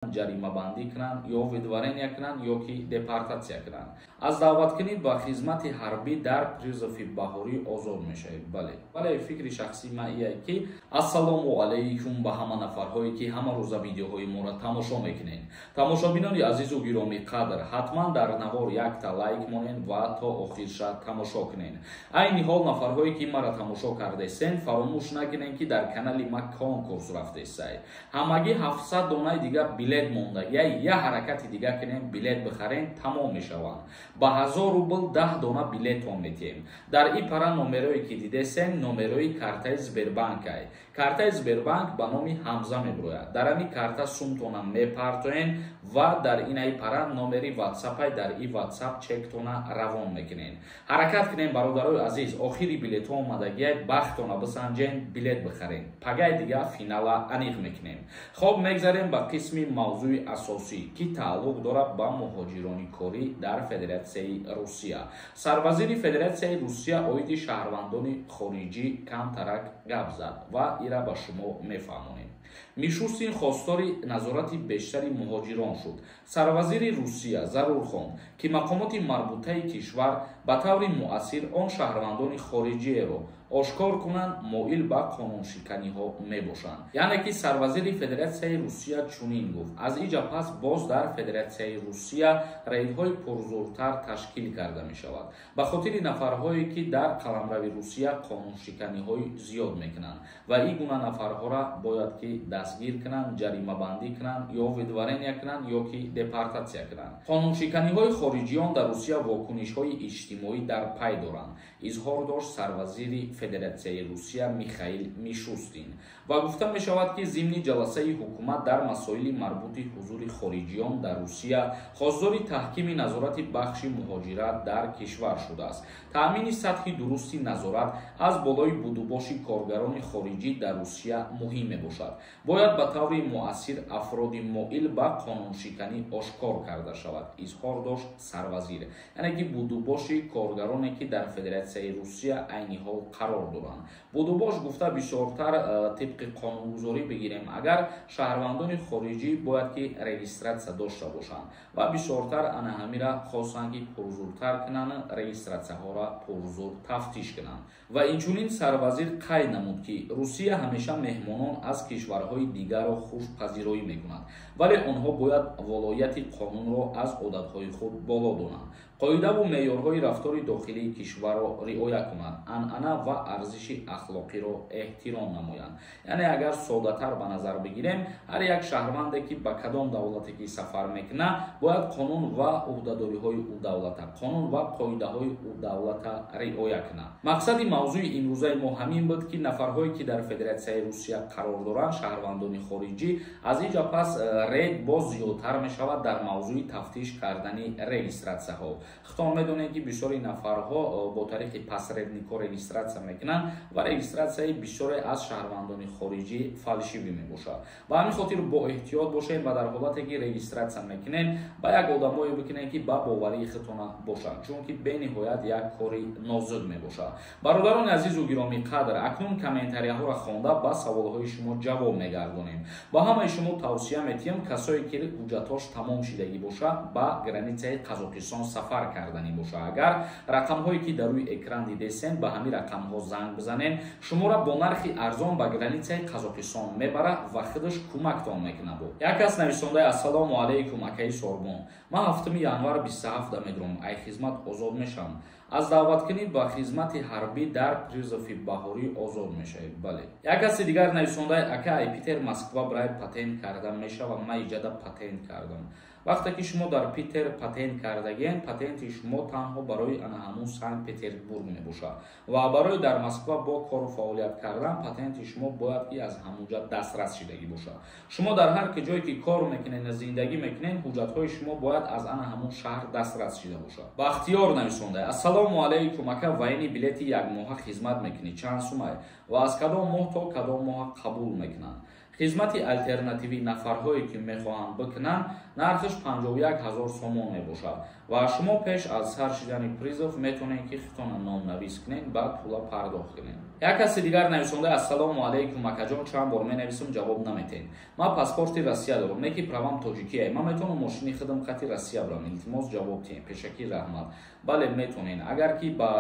Ҷаримабандӣ кунанд ё выдворения кунанд ё ки депортатсия кунанд. Аз даъваткунӣ ба хизмати ҳарбӣ дар призыв и баҳорӣ озод мешавед. Бале, бале, фикри шахсии ман ие, ки ассалому алайкум ба ҳама нафарҳое, ки ҳама рӯза видеоҳои моро тамошо мекунед. Тамошобинони азизу гиромӣ қадр, ҳатман дар навор якта лайк монед ва то охирша тамошо кунед. Айни ҳол нафарҳое, ки маро тамошо кардесен, фаромӯш накунед, ки дар канали ма конкурс рафтесай. Ҳамагӣ 700 донаи дига билет мондагия. Я ҳаракати дига кунем, билет бихарем, тамом мешаванд. Ба 1000 рубл 10 дона билетон метиҳем. Дар и пара номерое, ки дидесен, номерои картаи Сбербанкай. Картаи Сбербанк ба номи Ҳамза мебирояд. Дар ҳами карта сумтона мепартоен ва дар инаи пара номери ватсапай. Дар и ватсап чектона равон мекунем. Ҳаракат кунем, бародарои азиз, охири билетҳо омадагиай. Бахтона бисанҷен, билет бихарем. Пагай дига финала аниқ мекунем. Хоб, мегзарем ба қисми мавзӯи асосӣ, ки тааллуқ дорад ба муҳоҷирони корӣ дар Федератсияи Русия. Сарвазири Федератсияи Русия оиди шаҳрвандони хориҷӣ камтарак гап зад ва ира ба шумо мефаҳмонем. Мишустин хостори назорати бештари муҳоҷирон шуд. Сарвазири Русия зарур хонд, ки мақомоти марбутаи кишвар ба таври муассир он шаҳрвандони хориҷиеро ошкор кунанд, моил ба қонуншиканиҳо мебошанд. Яъне ки сарвазири Федератсияи Русия чунин гуфт: аз иҷа пас боз дар Федератсияи Русия рейдҳои пурзуртар ташкил карда мешавад ба хотири нафарҳое, ки дар қаламрави Русия қонуншиканиҳои зиёд мекунанд, ва ин гуна нафарҳоро бояд ки дастгир кунанд, ҷаримабандӣ кунанд ё выдворения кунанд ё ки депортатсия кунанд. Қонуншиканиҳои хориҷиён дар Русия вокунишҳои иҷтимоӣ дар пай доранд, изҳор дошт сарвазири Федератсияи Русия Михаил Мишустин. Ва гуфта мешавад, ки зимни ҷаласаи ҳукумат дар масоили марбути ҳузури хориҷиён дар Русия хоздори таҳкими назорати бахши муҳоҷират дар кишвар шудааст. Таъмини сатҳи дурусти назорат аз болои будубоши коргарони хориҷӣ дар Русия муҳим мебошад. Бояд ба таври муассир афроди моил ба қонуншиканӣ ошкор карда шавад, изҳор дошт сарвазир. Яъне ки будубоши коргароне, ки дар Федератсияи Русия айни ҳол қарор доранд. Будубош гуфта бисёртар тибқи қонунгузорӣ бигирем агар, шаҳрвандони хориҷӣ бояд ки регистратсия дошта бошанд ва бисёртар ана ҳамира хостанд, ки пурзуртар кунанд, регистратсияҳоро пурзур тафтиш кунанд. Ва инчунин сарвазир қайд намуд, ки Русия ҳамеша меҳмонон аз кишварҳои дигарро хушпазироӣ мекунад, вале онҳо бояд волояти қонунро аз одатҳои худ боло донанд, қоидаву меъёрҳои рафтори дохилии кишварро риоя кунанд, анъана ва арзиши ахлоқиро эҳтиром намоянд. Яъне агар соддатар ба назар бигирем, ҳар як шаҳрванде, ки ба кадом давлате ки сафар мекунад, бояд қонун ва ӯҳдадориҳои ӯ давлата, қонун ва қоидаҳои ӯ давлата риоя кунад. Мақсади мавзӯи имрӯзаи мо ҳамин буд, ки нафарҳое, ки дар Федератсияи Русия қарор доранд, шаҳрвандони хориҷӣ, аз инҷа пас рейд боз зиёдтар мешавад дар мавзӯи тафтиш кардани регистратсияҳо. Худтон медонед, ки бисёри нафарҳо бо тариқи посредник о регистратсия мекунанд ва регистратсияи бисёре аз шаҳрвандони хориҷӣ фальшивый мебошад. Ба ҳамин хотир бо эҳтиёт бошед ва дар ҳолате ки регистратсия мекунед, ба як одамое бикунед, ки ба боварии худтона бошанд, чунки бениҳоят як кори нозук мебошад. Бародарони азизу гиромӣ қадр, акнун комментарияҳоро хонда, ба саволҳои шумо ҷавоб мегардонем. Ба ҳамаи шумо тавсия метиҳем, касое ки ҳуҷҷатҳош тамом шидагӣ бошад, ба границаи Қазоқистон сафар карданӣ бошад, агар рақамҳое, ки дар рӯи экран дидесен, ба ҳамин рақамҳо занг бизанед, шуморо бо нархи арзон ба границаи Қазоқистон мебарад ва худаш кӯмактон мекунад. Як кас нависондаи: «Ассалому алайкум, акаи Сорбон, ман 7 январ 27-да медурам, ай хизмат озод мешавам. Аз даъваткунӣ ба хизмати ҳарбӣ дар призыв и баҳорӣ озод мешавед?» Бале. Як каси дигар нависондаи: «Ака, ай Питер Москва барои патент карда мешавад? Ман иҷада патент кардам». Вақте ки шумо дар Питер патент кардагиен, патенти шумо танҳо барои ана ҳамун Санкт Петербург мебошад ва барои дар Москва бо кору фаъолият кардан патенти шумо бояд ки аз ҳамунҷа дастрас шидагӣ бошад. Шумо дар ҳар ки ҷое ки кор мекунед, зиндагӣ мекунед, ҳуҷҷатҳои шумо бояд аз ана ҳамун шаҳр дастрас шида бошад. Бахтиёр нависонда: «Ассалому алайкум, ака, военный билети якмоҳа хизмат мекунӣ, чанд сумай ва аз кадом моҳ то кадом моҳа қабул мекунанд?» Хизмати алтернативӣ нафарҳое ки мехоҳанд бикунанд, нархаш 51 000 сомон мебошад ва шумо пеш аз сар шидани призыв метавонед ки худтона номнавис кунед, баъд пула пардохт кунед. Як каси дигар нависонда: ассалому алайкум акаҷон, чанд бор менависам, ҷавоб наметед. Ман паспорти Россия дорам, не ки правам тоҷикия. Ман метавонам мошини худам қати Россия барам? Илтимос, ҷавоб диҳем. Пешакӣ раҳмат. Бале, метавонед. Агар ки ба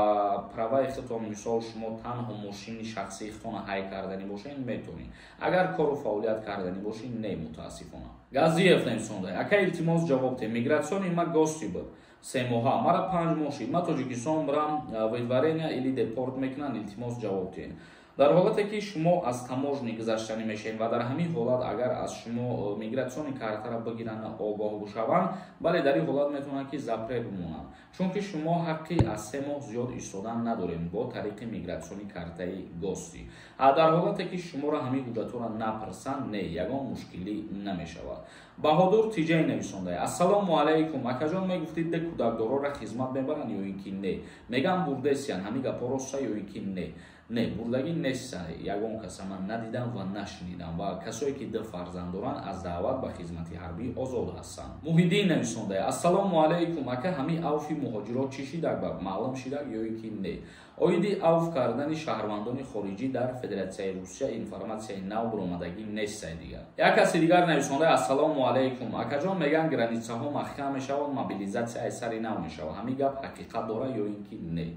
праваи худтон, мисол, шумо танҳо мошини шахсии худтона ҳай карданӣ бошед, метавонед. Агар кору фаъолият карданӣ бошед, не, мутаассифона. Газиев нависонда: ака, илтимос, ҷавоб диҳем. Миграционный ма гости буд 3 моҳа, мара 5 моҳ шид. Ма Тоҷикистон барам, выдворение или депорт мекунанд? Илтимос, ҷавоб диҳем. Дар ҳолате ки шумо аз таможня гузаштанӣ мешавед ва дар ҳамин ҳолат агар аз шумо миграционный картара бигиранд, огоҳ бошаванд, бале, дар ин ҳолат метавонанд ки запрет бимонанд, чунки шумо ҳаққи аз 3 моҳ зиёд истодан надорем бо тариқи миграционный картаи гости. Дар ҳолате ки шуморо ҳамин ҳуҷҷатҳоро напурсанд, не, ягон мушкилӣ намешавад. Баҳодур Тиҷай нависонда: ассалому алайкум акаҷон, мегуфтид де кӯдакдорора хизмат мебаранд ё ин ки не? Мегам бурдесиян, ҳамин гапҳо роста ё ин ки не? Не, бурдагӣ нест, ягон каса ман надидам ва нашунидам ва касое ки 2 фарзанд доранд, аз даъват ба хизмати ҳарбӣ озод ҳастанд. Муҳиддин нависонда: ассалому алайкум ака, ҳамин авфи муҳоҷирот чӣ шидак, ба маълум шидак ё ин ки не? Оиди авф кардани шаҳрвандони хориҷӣ дар Федератсияи Русия информатсияи нав баромадагӣ нестай дигар. Як каси дигар нависонда: ассалому алайкум акаҷон, мегӯянд границаҳо маҳкам мешавад, мобилизатсия аз сари нав мешавад. Ҳамин гап ҳақиқат дорад ё ин ки не?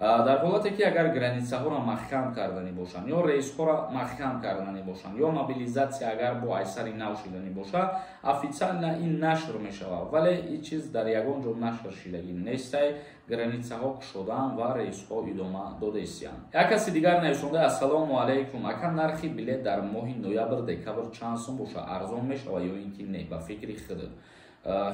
Дар ҳолате ки агар границаҳоро маҳкам карданӣ бошанд ё рейсҳоро маҳкам карданӣ бошанд ё мобилизатсия агар бо айсари нав шиданӣ бошад, официально ин нашр мешавад, вале ин чиз дар ягон ҷо нашр шидагӣ нестай. Границаҳо кушодаанд ва рейсҳо идома додаистиянд. Як каси дигар нависонда: ассалому алайкум ака, нархи билет дар моҳи ноябр, декабр чанд сум бошад, арзон мешавад ё ин ки не, ба фикри худат?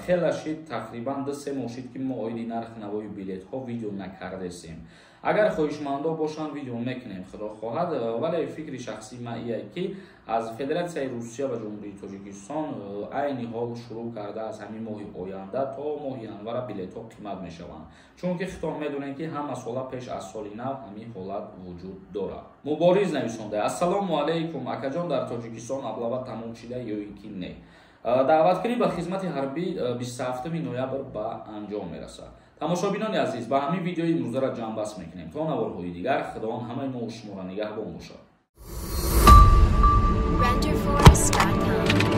Хеле шид, тақрибан 2-3 моҳ шид ки мо оиди нархи навои билетҳо видео накардесем. Агар хоҳишмандо бошанд, видео мекунем, худо хоҳад, вале фикри шахсии ман ие ки аз Федератсияи Русия ва Ҷумҳурии Тоҷикистон айни ҳол шурӯъ карда аз ҳамин моҳи оянда то моҳи январа билетҳо қимат мешаванд, чунки худтон медонед ки ҳама сола пеш аз соли нав ҳамин ҳолат вуҷуд дорад. Мубориз нависонда: ассалому алайкум акаҷон, дар Тоҷикистон облава тамом шида ё ин ки не? Даъваткунӣ ба хизмати ҳарбӣ 27 ноябр ба анҷом мерасад. Тамошобинони азиз, ба ҳамин видеои имрӯзаро ҷамъбаст мекунем. То наворҳои дигар Худованд ҳамаи мо шуморо нигаҳбон бошад. Renderforest.com.